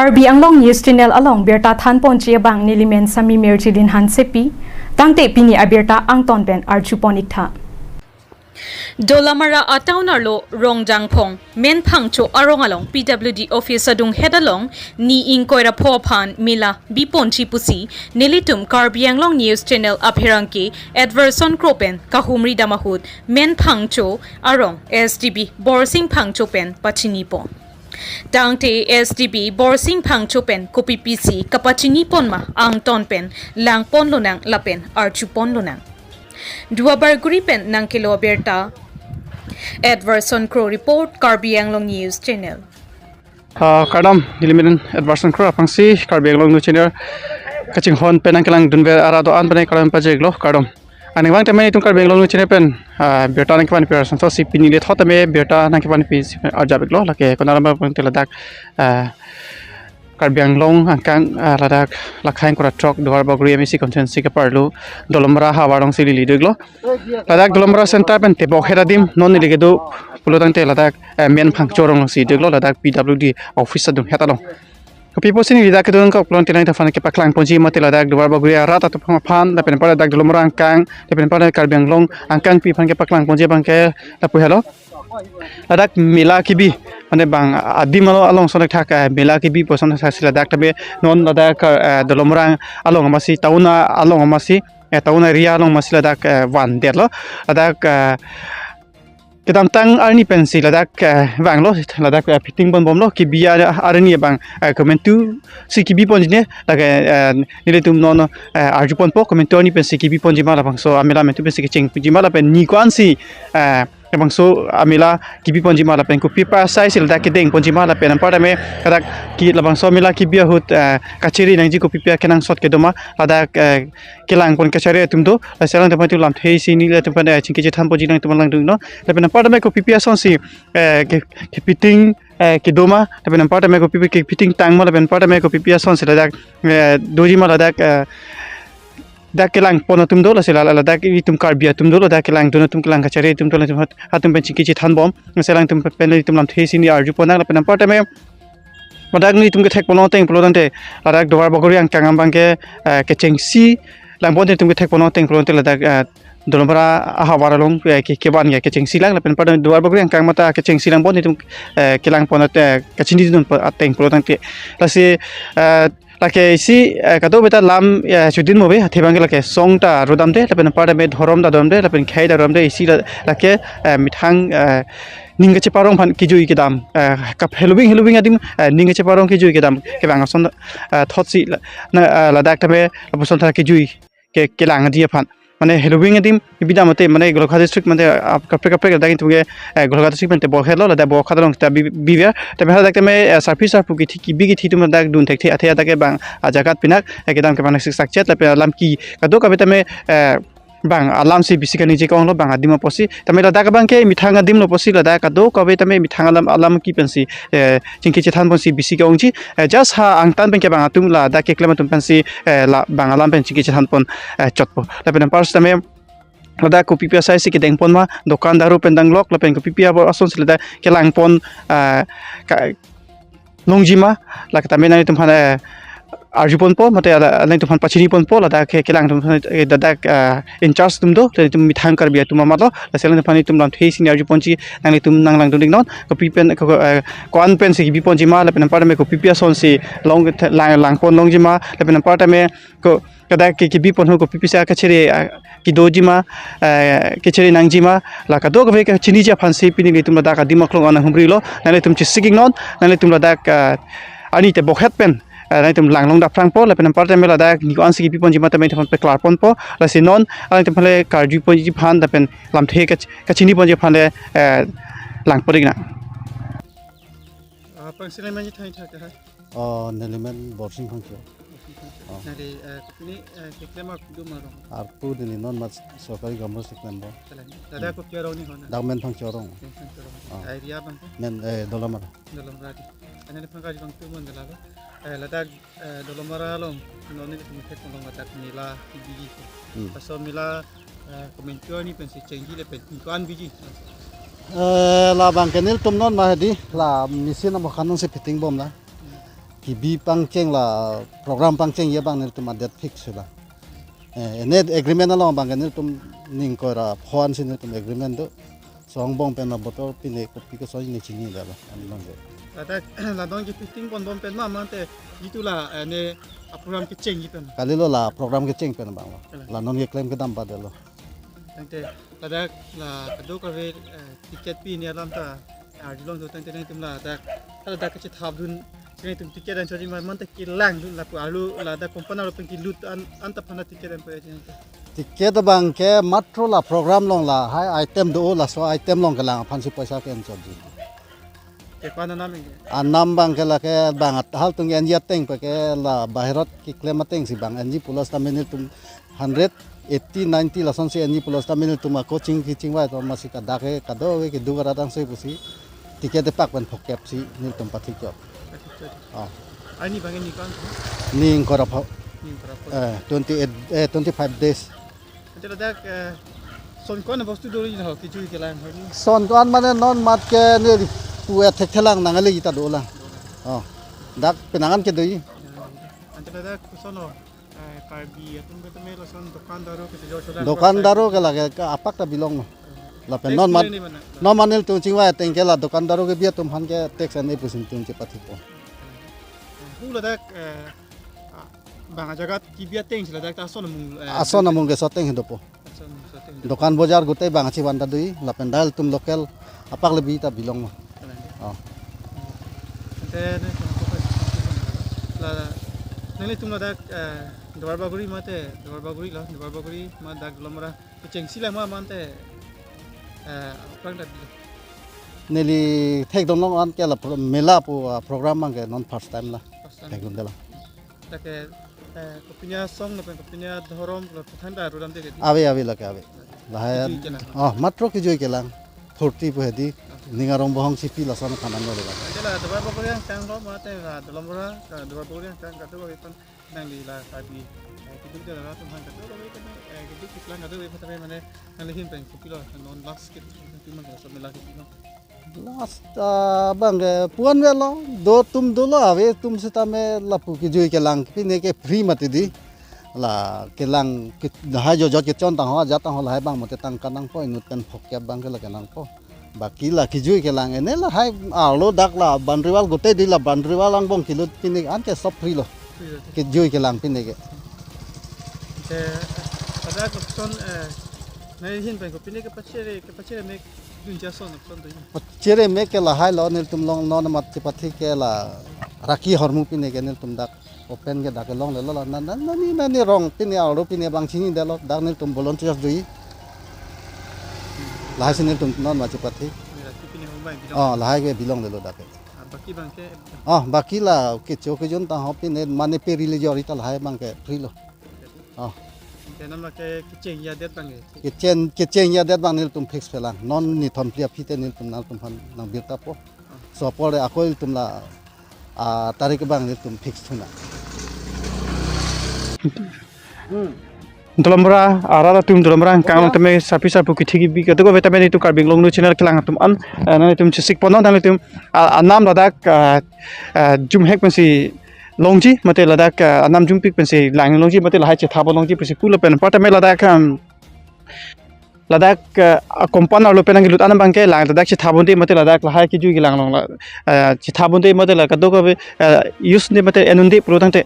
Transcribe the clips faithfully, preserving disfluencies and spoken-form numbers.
Karbi Anglong News Channel along birta thanponji abang nelimen Sami Mirjilin Hansepi, tangte pini abirta angton pen arjupon iktha. Dolamara a-town arlo Rongjangphong, Menphangcho arong along P W D office adunghet along ni ingkoi ra pho aphan mela biponji pusi nelitum Karbi Anglong News Channel apherangke Edverson Kro pen kahumri dam ahut Menphangcho arong S D B Borsing Phangcho pen pachinipon. Tangte S D B Borsing Phangcho pen kopipisi kapachinipon ma angton pen langponlonang lapen arjupon lonang. Duarbagori pen nangkelo abirta Edverson Kro report, Karbi Anglong News Channel. Ah, kardom, nelimen Edverson Kro aphrangsi Karbi Anglong News Channel kachinghon pen nangkelangdunver arat do-an pen kardom pajirlo, kardom. Aningvang tame itum Karbi Anglong News Channel pen, ah, birta nangkevanpi ason thotsi pini le thot tame birta nangkevanpi arjap iklo, lake konat alam abang te ladak, ah, Karbi Anglong angkang, ah, ladak Lakhaing Kora Throk Duarbagori M A C constituency keparlo Dolamara havar alongsi neli do iklo. Ladak Dolamara center pen tebokhet adim non neli kedo pulo tangte ladak, eh, Menphangcho arong alongsi do iklo, ladak P W D office adunghet along. Kopi pusi neli ladak kedo nangkok pulo tangte nangtum aphan kepaklangponji mate ladak Duarbagori arat atum aphan lapen anpar ladak Dolamara angkang lapen anpar Karbi Anglong angkangpi aphan kepaklangponji abangke lapu helo. Ladak mela kebi, mane bang adim alo along sonek thak, eh, mela kebi puson thak si ladak tame non ladak, eh, Dolamara along amatsi town along amatsi, eh, town area along amatsi ladak, eh, vandetlo. Ladak, eh, kedamtang arni pensi ladak, eh, vanglo, ladak, eh, fitting ponbomlo, kebi ar-, arni abang, eh, komantu si kebiponji ne, ladak, eh, nelitum non, eh, arjuponpo, komantu arni pensi kebiponji ma labangso amela komantu pensi kechengponji ma lapen ni ko-ansi, eh, labangso amela kebiponji ma lapen kopi asai si ladak kedengponji ma lapen anpar tame ladak ke labangso amela kebi ahut, eh, kachere nangji kopi akenangsot kedo ma ladak, eh, kelangpon kachere atum do, lasi alangtum aphan itum lamthe isi nelitum aphan, eh, chingki chethanponji nangtum langdunnon. Lapen anpar tame kopi asonsi, eh, ke, ke fitting, eh, kedo ma, lapen anpar tame kopi ke fitting tang ma, lapen anpar tame kopi asonsi ladak, eh, doji ma ladak, eh, dak kelangpon atum do, lasi la, la, ladak itum Karbi atum do, ladak kelangdun atum kelang kachere atum do, latum hat-, atum pen chingki chethanbom, lasi alangtum pen itum lamthe isi neli arjuponang, lapen anpar tame ladak nelitum kethekponlong ateng pulo tangte ladak Duarbagori angkang abangke, eh, kechengsi langpon itum kethekponlong ateng pulo tangte ladak, eh, Dolamara ahavar along, eh, ke, kevan ke kechengsi lang lapen anpar tame Duarbagori angkang mate kechengsi langpon itum, eh, kelangpon at-, eh, kachinidun ateng pulo tangte. Lasi, eh, lake isi, eh, kadokave ta lam, eh, chudin mo ave, athe abangke lake song ta rodamde, lapen anpar tame dhorom ta domde, lapen khei ta domde, isi la, lake, eh, methang, eh, ning kacheparong aphan kejui kedam, eh, kap heloving heloving adim, eh, ning kacheparong kejui kedam kevang ason, eh, thotsi la, na, eh, ladak tame lapuson thar kejui ke, kelang adim aphan. Mane heloving adim bidam mate, mane Golaghat district mate, ah, kaprek kaprek ladak itum ke, eh, Golaghat district pen tebokhetlo, ladak bokhat along ta bi, biver. Tame ladak tame, eh, sarpi sarpo kithi kebi kithi atum ladak dun thekthe athe ladak ke bang, ah, jagat pinak, eh, kedam kevang sik sakchet lapen alam ke kadokave tame, eh, bang alamsi bisi kaningje ke-onglo bang adim apotsi. Tame ladak abangke methang adimlo apotsi ladak kadokave tame methang alam, alam ke pensi, eh, chingki chethanponsi bisi ke-ongji. Eh, just ha angtan pen kevang atum ladak keklem atum pensi, eh, la bang alam pen chingki chethanpon, eh, chotpo. Lapen anpar tame ladak kopi asai si kedengpon ma, dokan daru pen danglok lapen kopi abo asonsi ladak kelangpon, eh, ka, longji ma, lake tame nanglitum aphan, eh, arjuponpo, mate ala, nanglitum aphan pachiniponpo, ladak ke, kelang atum aphan, eh, ladak, eh, in charge atum do, ladak itum methang Karbi atum amatlo, lasi alangtum aphan itum lamthe isi neli arjuponji, nanglitum nanglangdun iknon, kopi pen, ko, ko, eh, ko-an pensi kebiponji ma, lapen anpar tame kopi asonsi long, lang, langponlongji ma, lapen anpar tame ko, ladak ke, kebipon ahut kopi isi kachere, ah, kedoji ma, eh, kachere nangji ma, la kadokave kachiniji aphansi pini nelitum ladak adim aklong an nanghumrilo, nanglitum chesik iknon, nanglitum ladak, ah, arni tebokhet pen, ah, nanglitum langlong daprangpo, lapen anpar tame ladak ni ko-ansi kebiponji ma tame nanglitum aphan peklarponpo, lasi non, ah, nanglitum aphan le karjuponji aphan, lapen lamthe kach-, kachiniponji aphan le, eh, langpon iknang. Ah, aphrangsi nangli men thai thak hai. Oh, neli men Borsing Phangcho. Oh. Nangli, eh, kopine, eh, keklem arpu do ma arong? Arpu neli non mat sorkari gamro si klempo. Kalang. Ladak, hmm, kopi arong ni ho na? Dak Menphangcho arong. Menphangcho arong. Oh. Area abang? Men, eh, Dolamara. Dolamara di. Ane Menphangcho abang tu mon galalo. Eh, ladak, eh, Dolamara along, non nelitum kethekponlong ladak mela kebi. Hmm. Laso mela, eh, komantu arni pensi chengji lapen ni ko-an biji? Eh, labangke nelitum non ma hedi, la machine amo khanong si fitting bom la. Hmm. kebi pangcheng la program pangchengji abang nelitum adet fix hula. Eh, ene agreement along abang ke nelitum ning ingkoi ra pho ansi nelitum agreement do. So angbong pen abotor pine kopi ke so ne chinidetlo, ani nonke. Ladak la non ke fitting ponbom pen ma mate jitu la, eh, ne a program kechengji pen. Kalilo la program kecheng pen abanglo. Kalang. La non keklem kedam padetlo. Tangte ladak la kadokave, eh, ticket pi ne alam ta arjulong do tangte nangtum ladak, ladak kachethapdun nangtum ticket anchotji ma mate kelangdun lapu arlo ladak company arlo pen kelut an, anta aphan ticket anpo ya tangte. Ticket abang ke matro la program along lahai item do, laso item along kelang aphansi poisa ke-enchotji. Ke ko-an anam ke? Anam abang ke lake bang at-, halatum ke enji ateng pen ke la bahirot keklem atengsi bang enji pulo setame nelitum hundred eighty, ninety lasonsi enji pulo setame nelitum ako ching kechingvai atum amatsi kadak ke kadokave keduk arat angse pusi ticket epak pen phokep si nelitum pathikchot. Oh. Arni abang ke ni ko-an? Ni ingkoi ra pho. Ni ingkoi ra pho. Eh, twenty-eight, eh, twenty-five days. Ante ladak, eh, son ko-an bostu do ri ho kejui kelang ho ni? Son ko-an mane non mat ke ne pu e thekthelang nangkele ta dolang. Oh. Dak penang an ke do-i. Ante ladak koson lo, eh, Karbi atum ke tame lason dokan daru ke sejor solang. Dokan daru ke lake ke apak ta bilong lo. Lapen non mat, non mane nelitum chingvai ateng ke la dokan daru kebi atum aphan ke tax an e pusi nelitum chepathikpo. Hu ladak, eh, ah, bang ajagat kebi atengsi ladak ta ason amung, eh, ason amung ke so ateng he dopo. Ason amung so ateng he dopo. Dokan bojar gutei bang achivan ta do-i, lapen dak ilitum local apak le bi ta bilong ma. Kalang. Oh. Ante ne la, nanglitum ladak, eh, Duarbagori mate, Duarbagori lo, Duarbagori ma dak Dolamara kechengsi lang ma mate, eh, aphrang dak bilo. Neli thekdunlong an ke la pro-, mela pu, ah, program abang ke non first time la. First time. Thekdunde la. Lake, eh, kopine asong lapen kopine adhorom la pathang ta arudam de ke di? Ave, ave, lake ave. Lahai, kejui kelang. Oh, matro kejui kelang. Phurti pu hedi. Okay. Ning arong bohong sipi lason aphan an lo la. Ante la Duarbagori angkang lo mate la Dolamara, la Duarbagori angkang kadokave pen nangli la Karbi, eh, keduk de la atum aphan kadokave pen, eh, keduk kelang kadokave pen tame mane nangli ahin pen kopilo non last ke tu man so mela ke pilo. Last, ah, abang ke pu-an avelo, do atum dolo, ave atum setame lapu kejui kelang pine ke free mati di. La kelang ke, lahai jojot kechon tangho, ajat tangho lahai abang mate tangka nangpo, inut pen phokep abang ke lake nangpo. Baki la kejui kelang ene lahai arlo dak la boundary wall gutei di, la boundary wall angbong kelut pine an ke sob free lo. Free lo. Kejui kelang pine ke. Ke, ada koson, eh, nangli ahin pen kopine kepachere, kepachere mek dunji ason koson do-i? Pachere mek ke lahai lo nelitum along non amat chepathik ke la raki ahormu pine ke nelitum dak open ke dak kelonglelo la, na, na, nani, nani rong pine arlo pine abang chinidetlo, dak nelitum volunteers do-i. Lahai si nelitum non amat chepathik. Raki pine ahormu abang bilong. Oh, lahai ke bilonglelo dak ke. Ah, baki abang ke? Oh, baki la kecho kejun tangho pine mane pe release ori ta lahai abang ke free lo. Oh. Ante non la ke kechengji adet abang ke? Kechen, kechengji adet abang nelitum fix pelang. Non nithom phli aphi te nelitum nangtum aphan nangbirta po. Oh. So apor ako ilitum la, ah, tarik abang nelitum fix thuna. Dolamara arat atum, Dolamara angkang along tame sarpi sarpo kethe kebi kadokave tame nelitum Karbi Anglong News Channel kelang atum an, eh, nanglitum chesik ponlo, nanglitum, ah, anam ladak, ah, ah, jumhek pensi longji, mate ladak, ah, anam jumpik pensi lang longji, mate lahai chethap longji pusi pu lapen apar tame ladak, um, ladak, ah, a compound arlo pen nangkelut an abang ke lang ladak chethap unde, mate ladak lahai kejui kelang along la, ah, chethap unde, mate la kadokave, ah, use unde, mate en unde pulo tangte,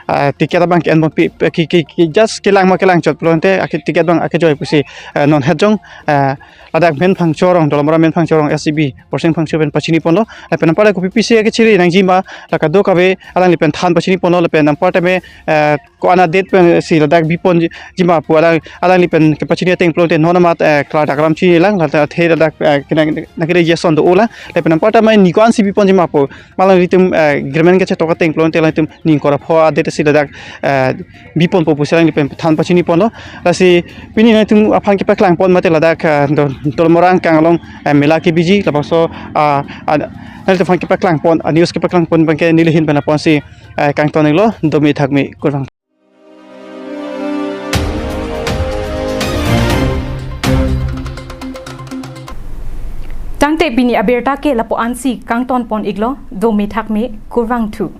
ah, ticket abang ke-en bompi, ki, ki, ki, just kelang ma kelangchot pulo tangte, ah, ticket abang akejoi pusi, ah, non het jong, ah, ladak Menphang Chorong, Dolamara Menphang Chorong S C B Borsing Phangcho pen pachini ponlo, lapen anpar kopi pisi kechiri nangji ma, la kadokave alangli pen than pachini ponlo, lapen anpar tame, eh, ko-an adet pensi ladak biponji, ji ma pu alang, alangli pen kepachini ateng pulote non amat, eh, klardak alam chinilang, la athe ladak, eh, kenang, nangkele jason do-o la, lapen anpar tame ni ko-ansi biponji ma pu, ma alanglitum, eh, agreement kachetok ateng pulote alangtum ning ingkoi ra pho adet si ladak, eh, biponpo pusi alangli pen than pachini ponlo. Lasi pini nangtum aphan kepaklang pon mate ladak, ah, Do-, Dolamara angkang along, eh, mela kebiji labangso, ah, ah, nangtum aphan kepaklang pon, ah, news kepaklang pon abang ke neli ahin pen lapu-ansi, eh, kangton-iklo, dome thakme kurvang. Tangte pini abirta ke lapu-ansi kangton pon-iklo, dome thakme kurvangthu.